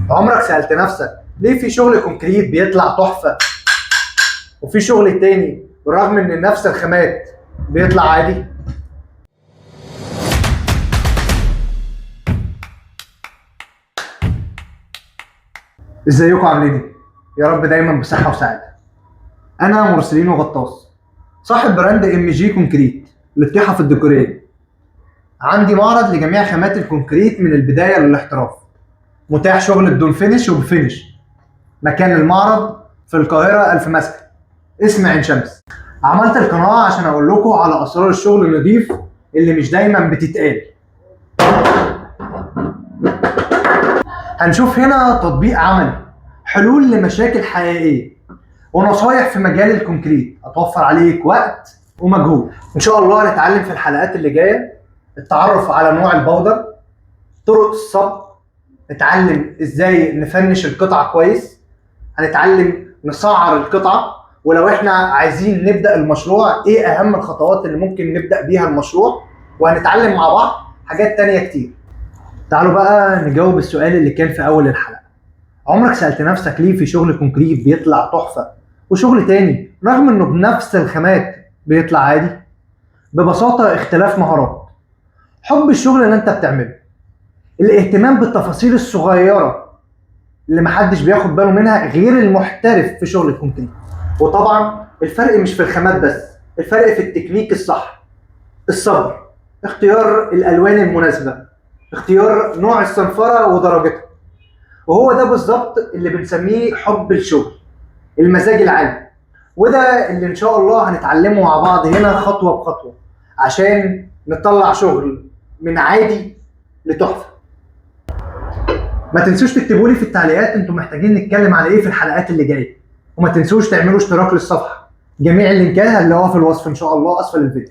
عمرك سألت نفسك ليه في شغل concrete بيطلع تحفة وفي شغل تاني بالرغم ان نفس الخامات بيطلع عادي؟ ازيكم عاملين ايه؟ يا رب دايما بصحة وسعادة. انا مورسلينو غطاس، صاحب brand MG Concrete للتحف الديكورية. عندي معرض لجميع خامات ال concrete من البداية للاحتراف، متاح شغل بدون finish وب finish. مكان المعرض في القاهرة ألف مسكن، اسم عين شمس. عملت القناة عشان أقول لكم على أسرار الشغل النظيف اللي مش دايما بتتقال. هنشوف هنا تطبيق عملي، حلول لمشاكل حقيقية، ونصايح في مجال ال concrete هتوفر عليك وقت ومجهود. إن شاء الله هنتعلم في الحلقات اللي جاية التعرف على نوع ال powder، طرق الصب، نتعلم ازاي نفنش القطعة كويس، هنتعلم نسعر القطعة، ولو احنا عايزين نبدأ المشروع ايه اهم الخطوات اللي ممكن نبدأ بيها المشروع، وهنتعلم مع بعض حاجات تانية كتير. تعالوا بقى نجاوب السؤال اللي كان في اول الحلقة. عمرك سألت نفسك ليه في شغل concrete بيطلع تحفة وشغل تاني رغم انه بنفس الخامات بيطلع عادي؟ ببساطة اختلاف مهارات، حب الشغل اللي انت بتعمله، الاهتمام بالتفاصيل الصغيرة اللي محدش بياخد باله منها غير المحترف في شغل ال concrete. وطبعا الفرق مش في الخامات بس، الفرق في التكنيك الصح، الصبر، اختيار الألوان المناسبة، اختيار نوع الصنفرة ودرجتها. وهو ده بالظبط اللي بنسميه حب الشغل، المزاج العالي. وده اللي ان شاء الله هنتعلمه مع بعض هنا خطوة بخطوة عشان نطلع شغل من عادي لتحفة. ما تنسوش تكتبوا لي في التعليقات انتم محتاجين نتكلم على ايه في الحلقات اللي جاية، وما تنسوش تعملوا اشتراك للصفحه. جميع اللينكات هتلاقوها في الوصف ان شاء الله اسفل الفيديو.